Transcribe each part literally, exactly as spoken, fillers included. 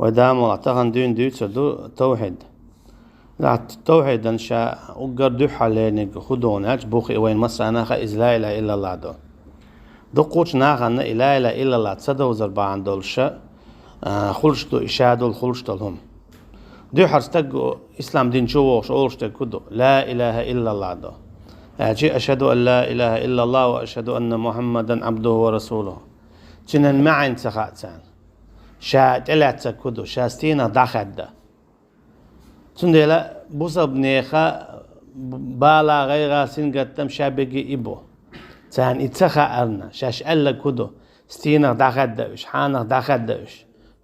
Бадамула тахан дуьйна дуьйцур ду тавхьид. Лахьт тавхьидан ша уггар дуьххьал лерниг хӀу догӀу аьлча, бух и вайн массанаха иза ла илаха иллаллах ду. Дуккхучу нахана и ла илаха иллаллах ца довзар бахьана долуша, а, хуьлуш ду, и ша долу хуьлуш долу хӀума. Дуьххьара стаг ислам дин чу вогӀуш олуш дерг хӀу ду? Ла илаха иллаллах ду. Аьлча, ашхаду ан ла илаха иллаллах ва ашхаду анна Мухаммадан абдуху ва расулуху. Цуьнан маьӀна ца хаьа царна. Ша тӀелаьццаг хӀу ду, ша стенах дӀахаьдда. Цундела бусалбанеха бала, гӀайгӀа, сингаттам ша бегий и бу. Царна и ца хаарна, шаьш аьллаг хӀу ду, стенах дӀахаьдда уьш, хьанах дӀахаьдда уьш,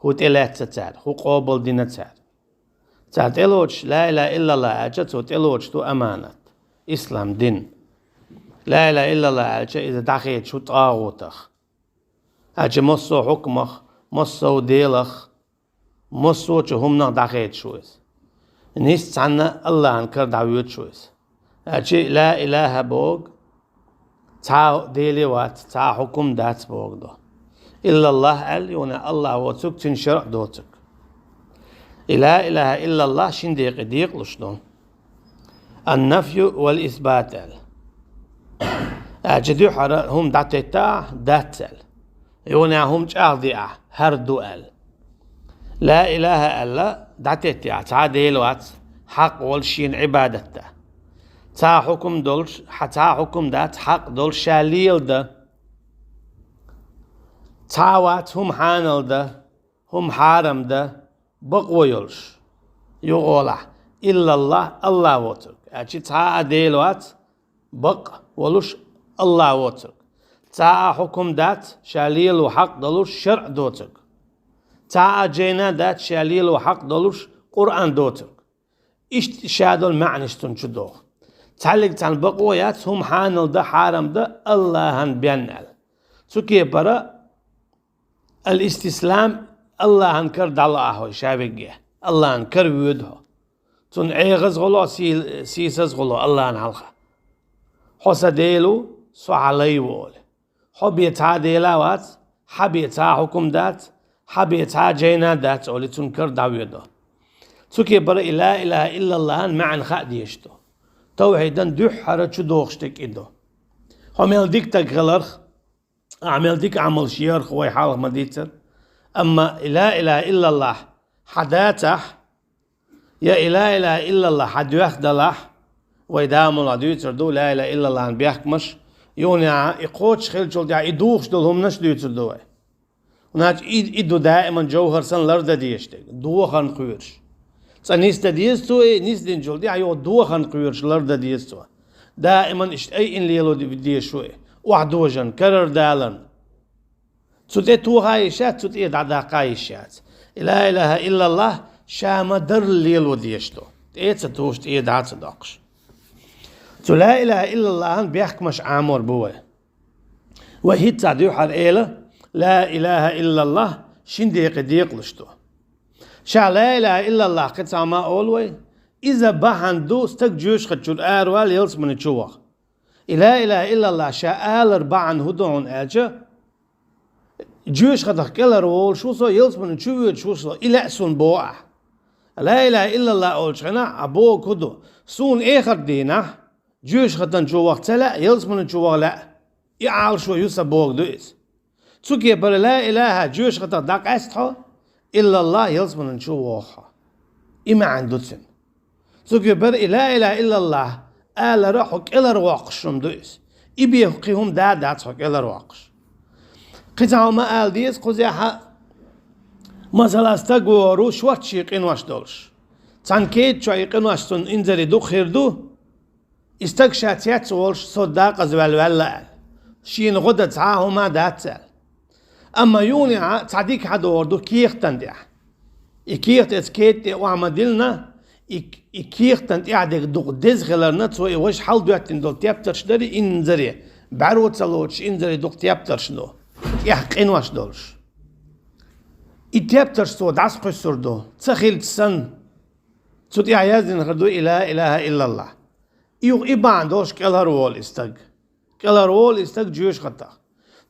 хӀу тӀелаьцна цара, хӀу къобалдина цара. Цара тӀелоцуш ла илаха иллаллах аьлча, цо тӀелоцуш ду аманат, ислам дин. Ла илаха иллаллах аьлча, иза дӀахедаш хӀу тӀагӀутах. Аьлча массо а хьукмах, массо а делах, массочу хӀуманах дӀахедаш ву иза. Нийса цхьанна Аллахьан кара дӀавоьдуш ву иза. Аьлча ла илаха боху, цхьа а деле вац, цхьа а хьукум дац боху ду. Иллаллах аьлла, юна Аллах воцург, цуьнан шарӀ доцург. И ла илаха иллаллах шин декъе декъалуш ду. Ан-нафью вал исбат аьлла. Аьлча дуьххьара хӀума дӀатеттахь, дац аьлла. Юна хӀума чӀагӀдеахь, хӀара ду аьлла. Ла илаха аьлла, дӀатеттехь, цхьа а дела вац, хьакъ волуш шена Ӏибадат дан. Цхьа а хьукум долуш, хьа-, цхьа а хьукум дац, хьакъ долуш ша леладан. Цхьа а вац хӀума хьанал дан, хӀума хьарам дан, бакъо йолуш. Юха олахь, иллаллах, Аллах воцург. Аьлча цхьа а дела вац, бакъ волуш Аллах воцург. Цхьа а хьукум дац, ша лело хьакъ долуш шарӀ доцург. Цхьа а жайна дац, ша лело хьакъ долуш Къуръан доцург. Иштта ша долу маьӀнаш цунна чу доху. Цхьаьллиг цхьаьна бакъо яц, хӀума хьанал дан, хьарам дан Аллахьан бен аьлла. Цу кепара ал-истислам, Аллахьан кара дӀалаахь хьо ша вегге. Аллахьан кара воьду хьо. Цунна эгӀаза гӀо ло, сий-, сийсаза гӀо ло Аллахьан хьалха. Хьо сан Дела ву, со хьан лай ву олий. Хьо бен цхьа а дела вац, хьан бен цхьа а хьукум дац, хьан бен цхьа а жайна дац олий, цунна кара дӀавоьду. Цу кепара и ла илаха иллаллахьан маьӀна хаа дезаш ду. Тавхьидан дуьххьара чу дохуш дерг и ду. Хьо мел дика стаг хиларх, ахьа мел дика Ӏамалш ярх вай хьалха ма дийццара. Амма и ла илаха иллаллах хьан дацахь, я и ла илаха иллаллах хьан доьхна далахь, вай да мула дуьйцур ду ла илаха иллаллахьан бехкамаш, юха и кхочуш хиллачул тӀаьхьа и духуш долу хӀуманаш дуьйцур ду вай. ХӀунда аьлча и, и ду даиман жовхӀар санна лардан дезаш дерг, дохарна кхоьруш. Цкъа нисдан деза цо и, нисдинчул тӀаьхьа юха дохарна кхоьруш лардан деза цо. Даиман иштта айина лело де-, дезаш ву и, охьадожарна, карардаларна. Цу тӀе тоха йиш яц, цу тӀе дӀадаккха йиш яц. И ла илаха иллаллах ша ма-дарра лело дезаш ду. ТӀе а ца тухуш, тӀе а дӀа а ца доккхуш. Цу ла илаха иллаллахьан бехкамаш Ӏамор бу вай. Вай хӀинцца дуьххьара эла, ла илаха иллаллах шин декъе декъалуш ду. Ша ла илаха иллаллах кхин цхьа ма олу вай, иза бахьана ду стаг жоьжахати чуьра аравала ялсамани чу ваха. И ла илаха иллаллах ша алар бахьана хӀун ду хьуна аьлча, жоьжахатах кӀелхьарволуш ву со, ялсамани чу воьдуш ву со, и лаьа суна боху ахь. Ла илаха иллаллах олучу хенахь ахь бохург хӀун ду? Суна эхарт дийнахь, жоьжахатан чу ваха ца лаьа, ялсамани чу ваха лаьа. И Ӏалашо ю сан бохург ду иза. Цу кепара ла илаха жоьжахатах дӀакъаьста хьо, иллаллах ялсамани чу воху хьо. И маьӀна ду цуьнан. Цу кепара и ла илаха иллаллах алара хьо кӀелхьарвоккхуш хӀума ду иза. И бен кхин хӀума да дац хьо кӀелхьарвоккхуш. Кхин цхьа хӀума ала деза кхузахь а. Масала, стаг вогӀур ву шортта шен къинош долуш. Цхьана кеда чохь и къинош цунна инзаре дукха хир ду, и стаг ша цец а волуш, со декъаза ваьлла ваьлла аьлла. Шена гӀо дан цхьа а хӀума дац аьлла. Амма юха а цхьа дика хьадогӀур ду кехатан тӀехь. И кехат оцу кеда тӀе охьа ма диллина, и, и кехатан тӀехь дерг дукха деза хиларна, цо и важа хьалдоьттина долу тептарш дарий инзаре, бӀаьро ца лоцуш инзаре дукха тептарш ду, тӀехь къинош долуш. И тептарш цо дӀасакхуьссур ду, ца хилча санна. Цу тӀехь яздина хир ду и ла илаха иллаллах. И юха и бахьана долуш кӀелхьарволу и стаг. КӀелхьарволу и стаг жоьжахатах.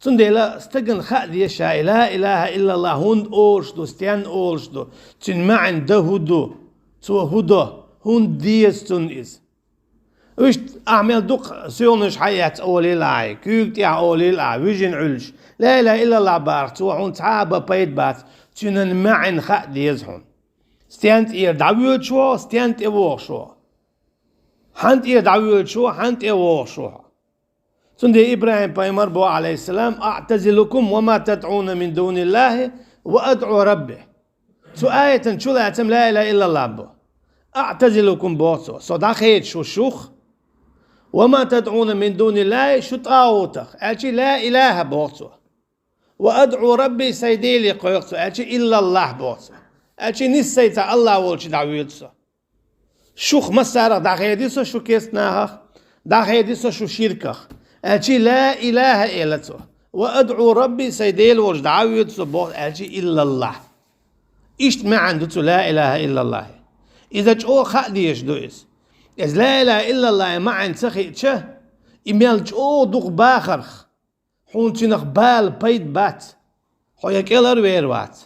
Цундела стагана хаа деза ша, ла илаха иллаллах хӀунда олуш ду, стенна олуш ду, цуьнан маьӀна дан хӀун ду, цо хӀун до, хӀунда деза цунна иза. Вуьшта ахьа мел дукха соьланаш хьаэцна олийла ахьа, куьйга тӀехь олийла ахьа, вижина Ӏуьллуш. Ла илаха иллаллах бахарх цо хьуна цхьа а бан пайда бац, цуьнан маьӀна хаа деза хьуна. Стенна тӀера дӀавоьдуш ву хьо, стенна тӀе вогӀуш ву хьо. Хьанна тӀера дӀавоьдуш ву хьо, хьанна тӀе вогӀуш ву хьо. Цундела ИбрахӀим-пайхамар боху, Ӏалайхиссалам: «أعتزلكم وما تدعون من دون الله وأدعو ربي». Цу аятан чулацам ла илаха иллаллах бу. «أعتزلكم», боху цо, со дӀахедаш ву шух. «وما تدعون من دون الله», шу тӀагӀутах, аьлчи ла илаха боху цо. «وأدعو ربي», сайн Деле кхойкху цо, аьлчи иллаллах боху цо. Аьлчи нийса сайца Аллах волчу дӀавоьду со. Шух массарах дӀахеди со шу керста нахах, дӀахеди со шу ширках. Аьлчи ла илаха эла цо. «وأدعو ربي», сайн Дела волчу дӀа а воьду со боху, аьлчи иллаллах. Иштта маьӀна ду цу ла илаха иллаллахи. Иза чӀогӀа хаа дезаш ду иза. Иза ла илаха иллаллахи маьӀна ца хиъча, и мел чӀогӀа дукха бахарх, хьуна цуьнах бала пайда бац, хьо я кӀелара вер вац.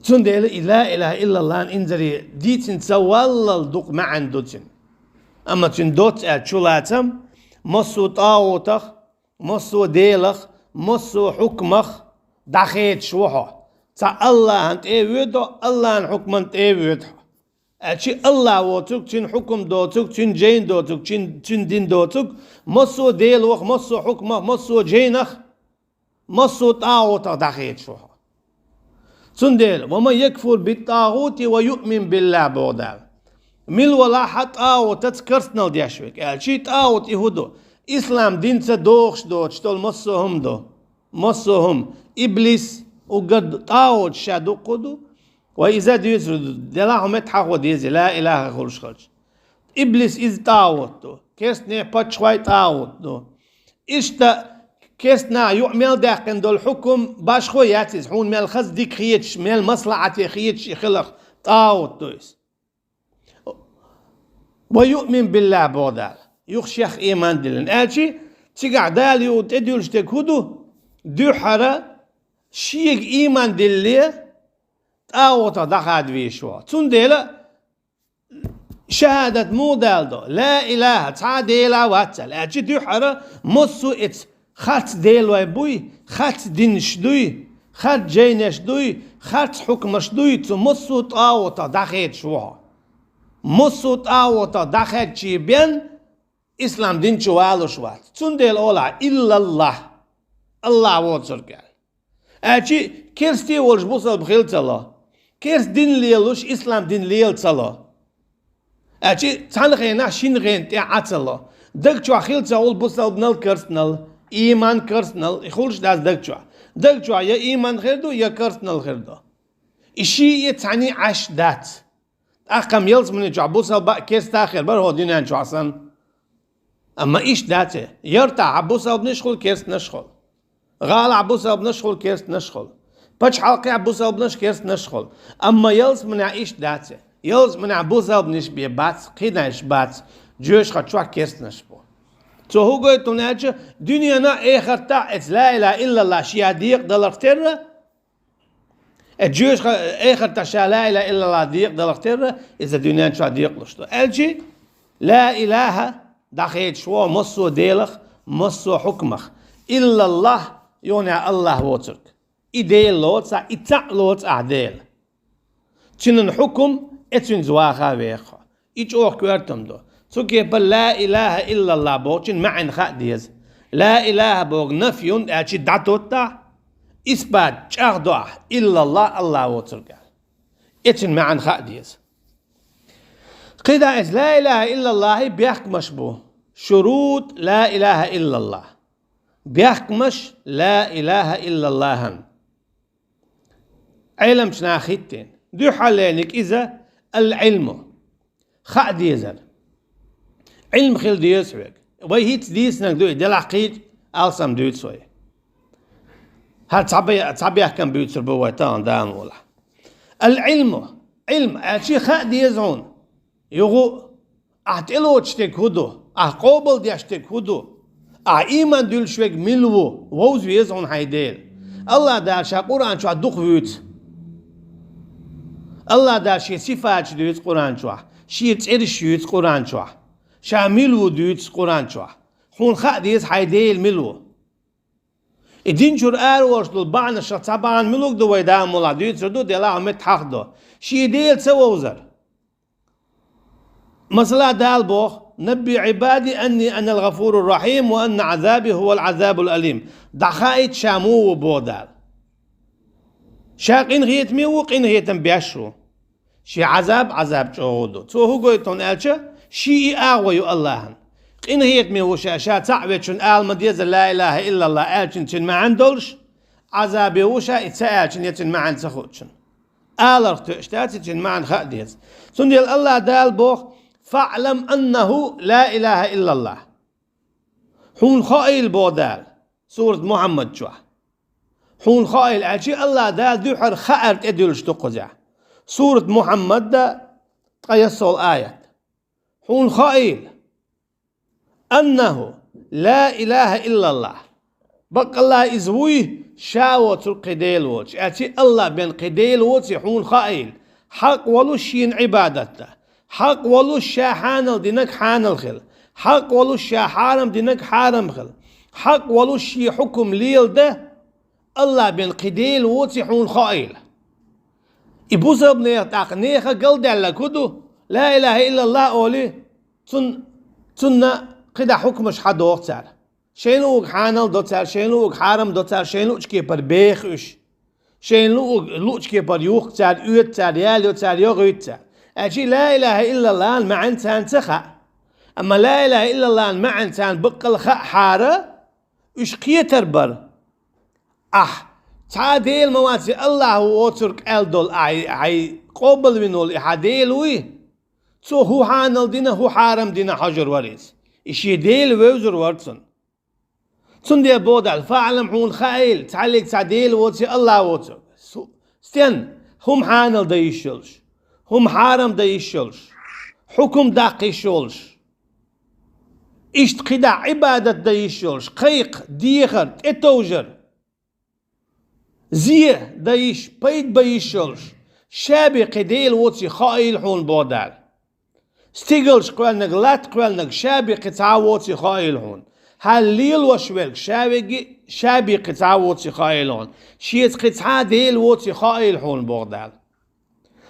Цундела и ла илаха иллаллахна инзаре дийцина ца валлал дукха маьӀна ду цуьнан. Амма цуьнан доцца аьлча чулацам, массо а тӀагӀутах, массо а делах, массо а хьукмах дӀахедаш ву хьо. Цхьа Аллахьан тӀе а воьду, Аллахьан хьукман тӀе а воьду хьо. Аьлчи Аллах воцург, цуьнан хьукум доцург, цуьнан жайна доцург, цуьнан, цуьнан дин доцург, массо а делах, массо а хьукмах, массо а жайнах, массо а тӀагӀутах дӀахедаш ву хьо. Цундела: «ومن يكفر بالطاغوت ويؤمن بالله», боху Дала. Мила валахь а тӀагӀутаца керстанал деш верг. Аьлчи тӀагӀут и хӀун ду? Ислам динца догӀуш доцуш долу массо а хӀума ду. Массо а хӀума. Иблис, уггар тӀагӀуташ ша дуккха ду. Вай иза дуьйцур ду, делахь хӀума тхьахо деза, ла илаха хуьлуш хилча. Иблис иза тӀагӀут ду, керстанийн паччахьой тӀагӀут ду. Иштта керстанаха юкъа мел даьккхина долу хьукум башхо яц иза, хьуна мел хаза дика хеташ, мел маслахьате хеташ и хиларх тӀагӀут ду иза. «ويؤمن بالله», боху Дала, юха шех ийман диллина. Аьлчи цигахь Дала юха тӀедуьллуш дерг хӀун ду? Дуьххьара шега ийман диллале, тӀагӀутах дӀахада везаш ву. Цундела шахӀадат муха дала до? Ла илаха, цхьа а дела вац аьлла. Аьлчи дуьххьара массо а эца харц делой буй, харц динаш дуй, харц жайнаш дуй, харц хьукмаш дуй, цу массо а тӀагӀутах дӀахедаш ву хьо. Массо а тӀагӀутах дӀахаьдчий бен, ислам дин чу валуш вац. Цундела олахь: «Иллаллах», Аллах воцург аьлла. Аьлчи керсте волуш бусалба хила ца ло. Керст дин лелуш, ислам дин лела ца ло. Аьлчи цхьана хенахь шина хена тӀе Ӏа ца ло. Даг чохь хила ца хуьлу бусалбанал, керстанал, ийман, керстанал, и хуьлуш дац даг чохь. Даг чохь я ийман хир ду, я керстанал хир ду. И шиъ а цхьаьний Ӏаш дац. ТӀаккха-м ялсамани чохь бусалба а, керста а хир бара хӀокху дуьнен чохь санна. Амма иштта дац и. Яртахь а бусалбанаш хуьлу, керстанаш хуьлу. ГӀалахь бусалбанаш хуьлу, керстанаш хуьлу. Пачхьалкхехь бусалбанаш, керстанаш хуьлу. Амма ялсаманехь иштта дац и. Ялсаманехь бусалбанаш бен бац, кхидайш бац, жоьжахати чохь керстанаш бу. Цо хӀун гойту хьуна аьлча, дуьненахь а, эхартахь а эца ла илаха иллаллах ша декъадаларх терра, э, жоьжахати, эхартахь ша ла илаха иллаллах декъадаларх терра, иза дуьнен чохь декъалуш ду. Аьлчи, ла илаха дӀахедаш ву массо а делах, массо а хьукмах. Иллаллах, юха а Аллах воцург. И Дела лоцу ахь, и цхьаъ лоцу ахь Дела. Цуьнан хьукум, э, цуьнца ваха а веха хьо. И чӀогӀа коьртам ду. Цу кепара ла илаха иллаллах бохучун маьӀна хаа деза. Ла илаха боху нафи ю, аьлчи дӀатоттахь, исбат чӀагӀдо ахь, иллаллах, Аллах воцург аьлла. Э, цуьнан маьӀна хаа деза. КхидӀа эца ла илаха иллаллахи бехкамаш бу. Шурут ла илаха иллаллах. Бехкамаш ла илаха иллаллахан. Ӏеламчу наха хӀиттийна. Дуьххьарлерниг иза ал-Ӏилму. Хаа дезар. Ӏилма хила деза хьоьга. Вай хӀинца дийцинарг ду и, делахь кхечу алсам дуьйцу вай. ХӀара цхьа бе-, цхьа бехкам буьйцур бу вай тахана Дала мукъалахь. Ал-Ӏилму. Ӏилма аьлчи хаа деза хьуна. Юха а, ахь тӀелоцуш дерг хӀун ду? Ахь къобалдеш дерг хӀун ду? Ахь ийман дуьллуш верг мила ву? Вовза веза хьуна хьайн Дела. АллахӀ Дала Ша Къуръан чохь дукха вуьйцу. АллахӀ Дала Шен сифаташ дуьйцу Къуръан чохь, Шен цӀераш юьйцу Къуръан чохь, Ша мила ву дуьйцу Къуръан чохь. Хьуна хаа деза хьайн Дела мила ву. И дин чуьра ара волуш долу бахьанашах цхьа бахьана муьлуг ду вай Дала муьлхха дуьйцур ду, делахь а метта хьахдо. Шен Дела ца вовзар. Масала, Дала боху: «Набби Ӏибади анни анал гӀафуру рахьим ва анна Ӏазаби хӀувал Ӏазабул алим». ДӀахаийта Ша муха ву, боху Дала. Ша къинхетаме ву, къинхетам беш ву. Шен Ӏазаб, Ӏазаб чӀогӀа ду. Цо хӀун гойту хьуна аьлча, Шен и агӀо ю АллахӀан. Къинхетаме ву Ша, Ша цхьаъ вечунна ала ма деза «Ла илаха иллаллахӀ» аьлча цуьнан маьӀна долуш, Ӏазабе ву Ша, и ца аьлча цуьнан маьӀна ца хуучунна. Аларх тоьаш дац и, цуьнан маьӀна хаа деза. Цундела АллахӀ Дала боху: «ФаӀлам аннаху ла илаха иллаллахӀ». Хьуна хаийла, боху Дала, сурат Мухьаммад чохь. Хьуна хаийла аьлча, АллахӀ Дала дуьххьара хаар тӀедуьллуш ду кхузахь. Сурат Мухьаммад, ткъаесналгӀа аят. Хьуна хаийла, аннаху ла илаха иллаллахӀ. Баккъалла иза вуй, Ша воцург кхин Дела воцуш. Аьлча, АллахӀ бен кхин Дела воций хьуна хаийла. Хьакъ волуш Шена Ӏибадат дан. Хьакъ волуш Ша хьанал динарг хьанал хила. Хьакъ волуш Ша хьарам динарг хьарам хила. Хьакъ волуш Шен хьукум леладан. АллахӀ бен кхин Дела воций хьуна хаийла. И бусалба нехан тӀаккха нехан галдаьлларг хӀун ду? «Ла илаха иллаллахӀ» олий, цун-, цунна кхидӀа хьукмаш хьадоху цара. Шайна луъург хьанал до цара, шайна луъург хьарам до цара, шайна луъучу кепара беха уьш. Шайна луъург луъучу кепара юхку цара, оьцу цара, ялайо цара, йогӀуьйту цара. Аьлча, «Ла илаха иллаллахӀан» маьӀна царна ца хаьа. Амма «Ла илаха иллаллахӀан» маьӀна царна баккъалла хаахьара, уьш кхетар бара. Ахь цхьа а Дела ма вац, и АллахӀ ву воцург аьлла долу, ахь, ахь къобалвина волу и хьан Дела вуй? Цо хӀун хьанал дина, хӀун хьарам дина хьожур вара иза. И шен Дела вевзар вара цунна. Цундела боху Дала: «ФаӀлам», хьуна хаийла, цхьаллиг цхьа Дела воций, АллахӀ воцург. Су-, стен, хӀума хьанал дан йиш йолуш, хӀума хьарам дан йиш йолуш, хьукум даккха йиш йолуш. Иштта кхидӀа Ӏибадат дан йиш йолуш, кхайкха, дехар, тӀетовжар, зе дан йиш, пайда бан йиш йолуш, Ша бен кхин Дела воций хаийла хьуна, боху Дала. Стигалш кхоьллинарг, латта кхоьллинарг Ша бен кхин цхьа а воций хаийла хьуна. Хьан лелош верг Ша верг а Ша бен кхин цхьа а воций хаийла хьуна. Шеца кхин цхьа а Дела воций хаийла хьуна, боху Дала.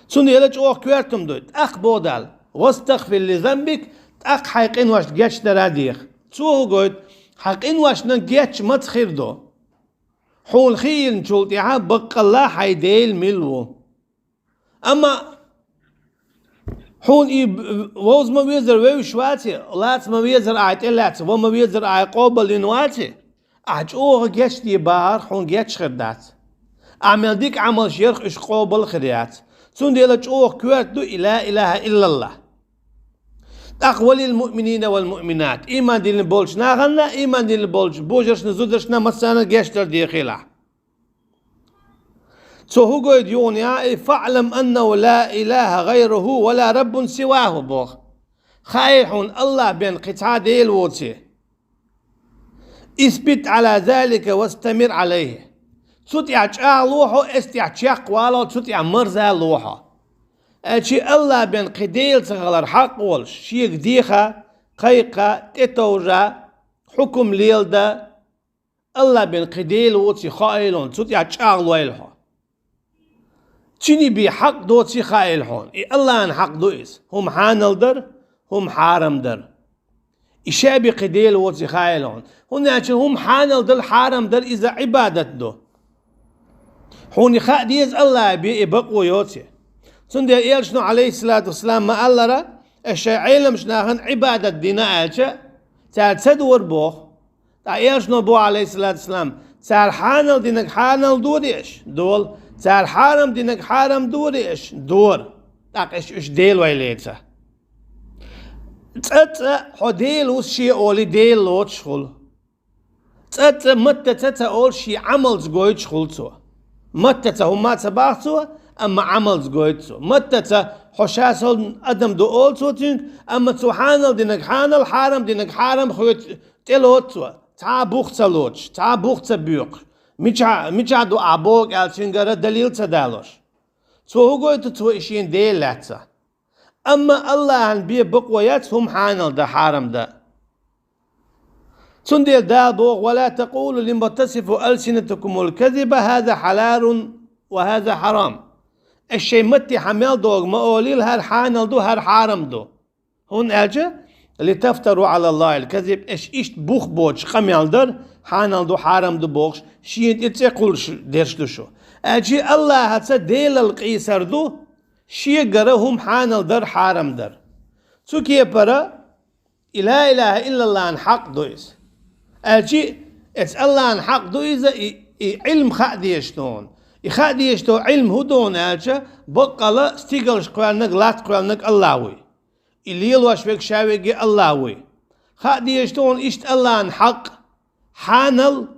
Цундела чӀогӀа коьртам ду. ТӀаккха боху Дала: «Вастагъфир ли занбик», тӀаккха хьайн къиношна гечдар а деха. Цо хӀун гойту? Хьан къиношна геч маца хир ду? Хьуна хиъначул тӀаьхьа баккъалла хьайн Дела мила ву. Амма хьуна и б-, вовза ма везара вевзаш ваций, лаца ма везара ахь тӀелаьцна, ван ма везара ахь къобалйина ваций, ахь чӀогӀа гечде бахарх хьуна геч хир дац. Ахь мел дика Ӏамалш ярх, уьш къобал хир яц. Цундела чӀогӀа коьрта ду и «Ла илаха иллаллахӀ». ТӀаккха: «Ва лил муъминина вал муъминат», ийман диллина болчу нахана, ийман диллина болчу божаршна, зударшна, массарна гечдар дехийла. Цо хӀун гойту юха а: «ФаӀлам аннаху ла илаха гӀайруху ва ла раббун сиваху», боху. Хаийла хьуна АллахӀ бен кхин цхьа а Дела воций. «Исбит Ӏала залика вастамир Ӏалайхи». Цу тӀехь чӀагӀло хьо, эс тӀехь чекхвало, цу тӀехь марзало хьо. Аьлча, АллахӀ бен кхин Дела ца хилар хьакъ волуш, Шега деха, кхайкха, тӀетовжа, хьукум леладан, АллахӀ бен кхин Дела воций хаийла хьуна, цу тӀехь чӀагӀлойла хьо. Цуьнан бен хьакъ доций хаийла хьуна. И АллахӀан хьакъ ду иза. ХӀума хьанал дар, хӀума хьарам дар. И Ша бен кхин Дела воций хаийла хьуна. ХӀунда аьлча хӀума хьанал дар, хьарам дар иза Ӏибадат ду. Хьуна хаа деза АллахӀ бен и бакъо йоций. Цундела Элчано, Ӏалайхиссалату вассалам, ма-аллара: «Аш шайн Ӏеламчу нахана Ӏибадат дина», аьлча, цара ца дора боху. ТӀаккха Элчано боху, Ӏалайхиссалату вассалам: «Цара хьанал динарг хьанал дора аш? Дора. Цара хьарам динарг хьарам дора аш? Дора. ТӀаккха аш уьш Дела вай леца». ЦӀа-цӀа хьо Дела ву шен олий, Дела лоцуш хуьлу. ЦӀа-цӀа маттаца ца олуш, шен Ӏамалца гойтуш хуьлу цо. Маттаца хӀумма а ца боху цо, амма Ӏамалца гойту цо. Маттаца хьо ша сол адам ду олу цо цуьнга, амма цо хьанал динарг хьанал, хьарам динарг хьарам хоьцу, тӀелоцу цо. цхьа а бух ца лоцуш, цхьа а бух ца боькъуш, мичахь, мичахь ду ахь боху аьлла цуьнгара далил ца далош. Цо хӀун гойту, цо и шена Дела лаьцна? Амма Аллахьан бен бакъо яц хӀума хьанал дан, хьарам дан. Цундела Дала боху: «Ва ла такъулу лима тасифу алсинатукумул казиба, хаза хьалалун ва хаза хьарам». Аша шайн матте хьан мел догу ма олийла: «ХӀара хьанал ду, хӀара хьарам ду». ХӀунда аьлча: «Литафтару Ӏала Аллахил казиб», аша иштта бух боцуш къамел дар, хьанал ду, хьарам ду бохуш, шена тӀе цӀе кхуллуш дерш ду шу. Аьлча Аллахьаца Делал къийсар ду, шегара хӀума хьанал дар, хьарам дар. Цу кепара и ла илаха иллаллахьан хьакъ ду иза. Аьлча, эца Аллахьан хьакъ ду иза, и, и Ӏилм хаа дезаш ду хьуна. И хаа дезаш долу Ӏилм хӀун ду хьуна аьлча, баккъала стигалш кхоьллинарг, латта кхоьллинарг Аллахь вуй. И лелош верг ша верг а Аллахь вуй. Хаа дезаш ду хьуна иштта Аллахьан хьакъ, хьанал,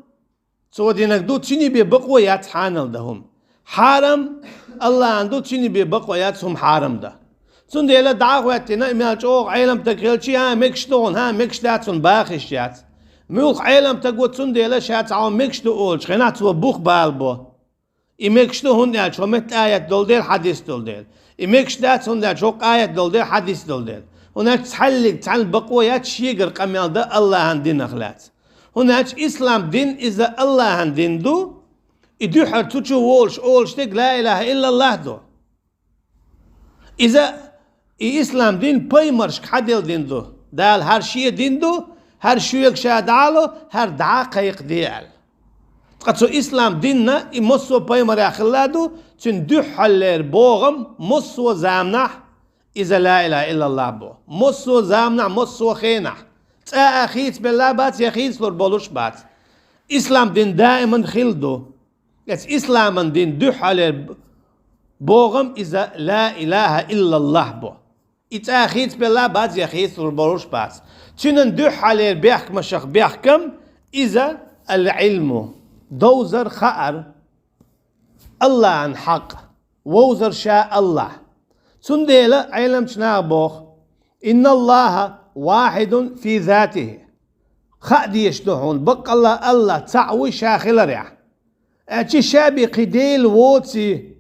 цо динарг ду, цуьнан бен бакъо яц хьанал дан хӀума. Хьарам Аллахьан ду, цуьнан бен бакъо яц хӀума хьарам дан. Цундела дӀа а хӀоьттина, и мел чӀогӀа Ӏеламстаг хилча, хӀан, мегаш ду хьуна, хӀан, мегаш дац хьуна баха йиш яц. Муьлхха Ӏеламстаг ву, цундела ша цхьа хӀума мегаш ду олучу хенахь цо бух бала бо. И мегаш ду, хӀунда аьлча хӀокху метта аят долу дела, хьадис долу дела. И мегаш дац, хӀунда аьлча хӀокху аят долу дела, хьадис долу дела. ХӀунда аьлча цхьаьллиг цхьаьна бакъо яц шегара къамел дан Аллахьан динах лаьцна. ХӀунда аьлча ислам дин иза Аллахьан дин ду, и дуьххьара цу чу волуш олуш дерг ла илаха иллаллахь ду. Иза, и ислам дин пайхамаршка хьаделла дин ду. Дала: «ХӀара шен дин ду, хӀара шуьга ша дӀа а ло, хӀара дӀа а кхайкхаде», – аьлла. Ткъа цу ислам динна и массо а пайхамарехь хилла ду, цуьнан дуьххьарлера богӀам массо а заманахь иза ла илаха иллаллахь бу. Массо а заманахь, массо а хенахь. ЦӀа а хийцабелла бац, я хийцалур болуш бац. Ислам дин даиман хилла ду. Эца исламан дин дуьххьарлера б-, богӀам иза ла илаха иллаллахь бу. И цӀа хийцабелла бац, я хийцалур болуш бац. Цуьнан дуьххьарлера бехкамашах бехкам иза ал-Ӏилму, довзар, хаар, Аллахьан хьакъ, вовзар ша Аллахь. Цундела Ӏеламчу наха боху: «Инналлаха вахьидун фи затихи». Хаа дезаш ду хьуна, баккъалла Аллахь цхьаъ вуй ша хиларехь. Аьлча ша бен кхин дела воций?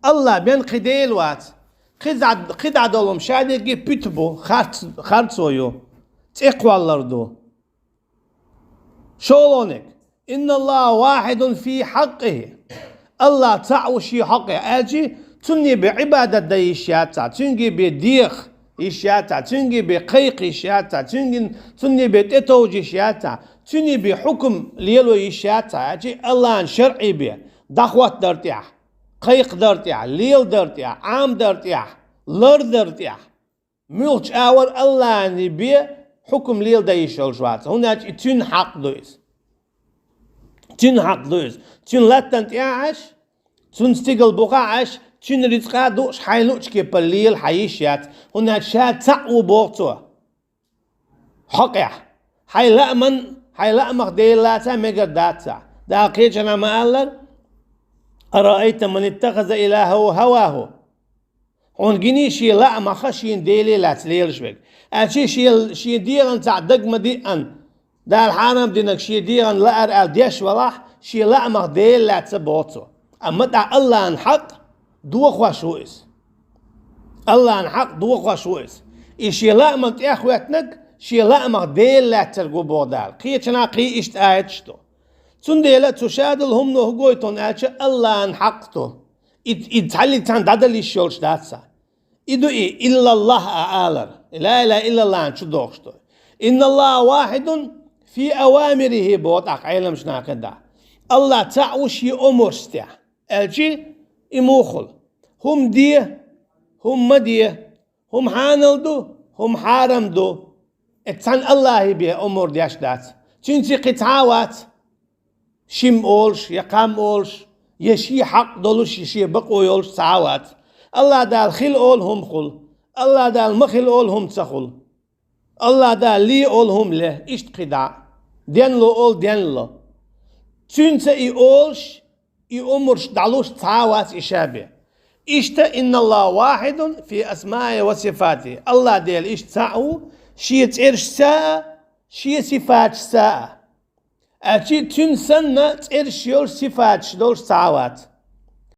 Аллахь бен кхин дела вац. КхидӀа, кхидӀа долу хӀума ша дерриге пуьту бу, харц-, харцо ю, цӀе кхоллар ду. ШолгӀаниг: «Инналлаха вахьидун фи хьакъихи». Аллахь цхьаъ ву шен хьакъехь, аьлча цунна бен Ӏибадат дан йиш яц цхьа, цуьнга бен деха йиш яц цхьа, цуьнга бен кхайкха йиш яц цхьа, цуьнга, цунна бен тӀетовжа йиш яц цхьа, цуьнан бен хьукам лело йиш яц цхьа, аьлча Аллахьан шарӀе бен дӀахӀоттадар тӀехь, кхайкхадар тӀехь, леладар тӀехь, Ӏамадар тӀехь, лардар тӀехь. Муьлххачу агӀор Аллахьан бен хьукам леладан йиш йолуш вац, хӀунда аьлча и цуьнан хьакъ ду иза. Цуьнан хьакъ ду иза. Цуьнан латтана тӀехь Ӏаш, цуьнан стигала бухахь Ӏаш, цуьнан рицкъа а дууш, хьайн луучу кепара лела хьан йиш яц, хӀунда аьлча ша цхьаъ ву боху цо. Хьакъехь. Хьайн лааман, хьайн лаамах Дела лаца мегар дац цхьа. Дала кхечанхьа ма-аллара: «Араайта ман иттахаза илахаху хаваху». Хьуна гиний шен лаамах шена Деле лаьцна лелаш верг? Аьлча шен, шен дегӀан цхьаъ дага ма диъана, Дала хьарам динарг шен дегӀан лаар аьлла деш валахь, шен лаамах Дела лаьцна боху цо. Амма тӀаккха Аллахьан хьакъ дохош ву иза. Аллахьан хьакъ дохош ву иза. И шен лааман тӀехӀоьттинарг шен лаамах Дела лаьцнарг ву боху Дала. Кхечанхьа кхин иштта аяташ ду. Цундела цу шадолу хӀумано хӀун гойту аьлча, Аллахьан хьакъ ду. И, и цхьаьллиг цхьаьна дӀадала йиш йолуш дац цхьа. И ду и «иллаллахӀ» а алар, ла илаха иллаллахьан чу дохуш ду. «Инналлаха вахьидун фи авамирихи», боху тӀаккха Ӏеламчу наха кхин дӀа. Аллахь цхьаъ ву шен омрашца тӀехь. Аьлчи и муха хуьлу? ХӀума де, хӀума ма де, хӀума хьанал ду, хӀума хьарам ду. Эццахь Аллахьан бен омра деш дац. Цуьнца кхин цхьа а вац. Шим олуш, я кхам олуш, я шен хьакъ долуш, я шен бакъо йолуш цхьа а вац. Аллахь Дала хила олу, хӀума хуьлу. Аллахь Дала ма хила олу, хӀума ца хуьлу. Аллахь Дала ле олу, хӀума ле, иштта кхин дӀа. Денло олу, денло. Цуьнца и олуш, и омраш дӀалуш цхьа а вац и ша бен. Иштта «Инналлаха вахьидун фи асмаихи ва сифатихи». Аллахь Дела иштта цхьаъ ву, шен цӀерашца а, шен сифаташца а. Аьлча цуьнан санна цӀераш йолуш, сифаташ долуш цхьа а вац.